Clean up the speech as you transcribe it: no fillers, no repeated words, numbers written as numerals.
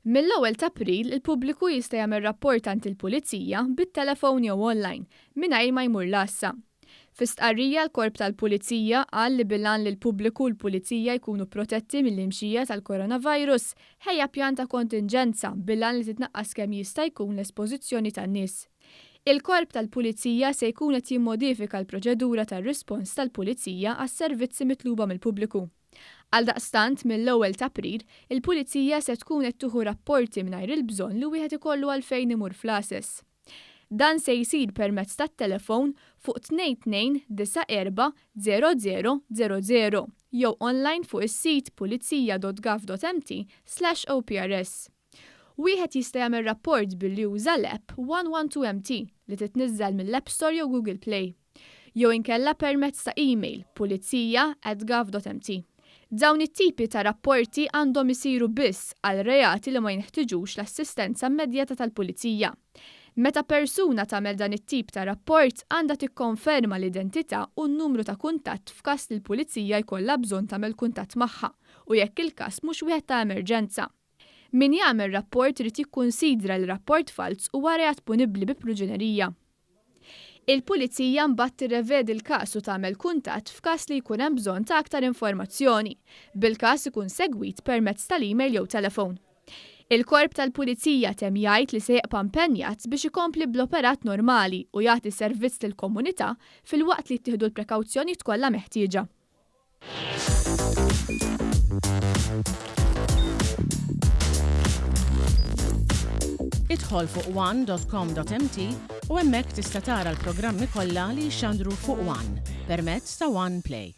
Mill-ewwel t'April, il-pubbliku jista' jagħmel rapport għand il-Pulizija bit-telefon jew online, mingħajr ma jmur l-għassa. Fi stqarrija l-Korp tal-Pulizija qal li bil-għan li l-pubbliku u l-Pulizija jkunu protetti mill-imxija tal-coronavirus, ħejja pjan ta' kontinġenza bil-għan li titnaqqas kemm jista' jkun l-espożizzjoni tan-nies. Il-Korp tal-Pulizija se jkun qed jimmodifika l-proċedura tar-rispons tal-Pulizija għas-servizzi mitluba mill-pubbliku. Għaldaqstant, mill-ewwel t'April, il-Pulizija se tkun qed tieħu rapporti mingħajr il-bżonn li wieħed ikollu għalfejn imur fl-għases. Dan se jsir permezz tat-telefon fuq 2294 0000 jew online fuq is-sit pulizija.gov.mt/oprs. Wieħed jista' jagħmel rapport billi juża l-app 112MT li titniżżel mill-App Store jew Google Play. Jew inkella permezz ta' email pulizija@gov.mt. Dawn it-tipi ta' rapporti għandhom isiru biss għal reati li ma jinħtiġux l-assistenza immedjata tal-pulizija. Meta persuna tagħmel dan it-tip ta' rapport għandha tikkonferma l-identità u n-numru ta' kuntatt f'każ li l-pulizija jkollha bżonn tagħmel kuntatt magħha u jekk il-każ mhux wieħed ta' emerġenza. Min jagħmel rapport irid jikkunsidra li rapport falz huwa reat punibbli bi pruġunerija. Il-Pulizija mbagħad tirrevedi l-każ u tagħmel kuntatt f'każ li jkun hemm bżonn ta' aktar informazzjoni, bil-każ ikun segwit permezz tal-email jew telefon. Il-Korp tal-Pulizija temm jgħid li se jibqa' impenjat biex ikompli bl-operat normali u jagħti servizz lill-komunità filwaqt li jittieħdu l-prekawzjonijiet kollha meħtieġa. Idħol fuq one.com.mt u hemmhekk tista' tara l-programmi kollha li jixxandru fuq One permezz ta' One Play.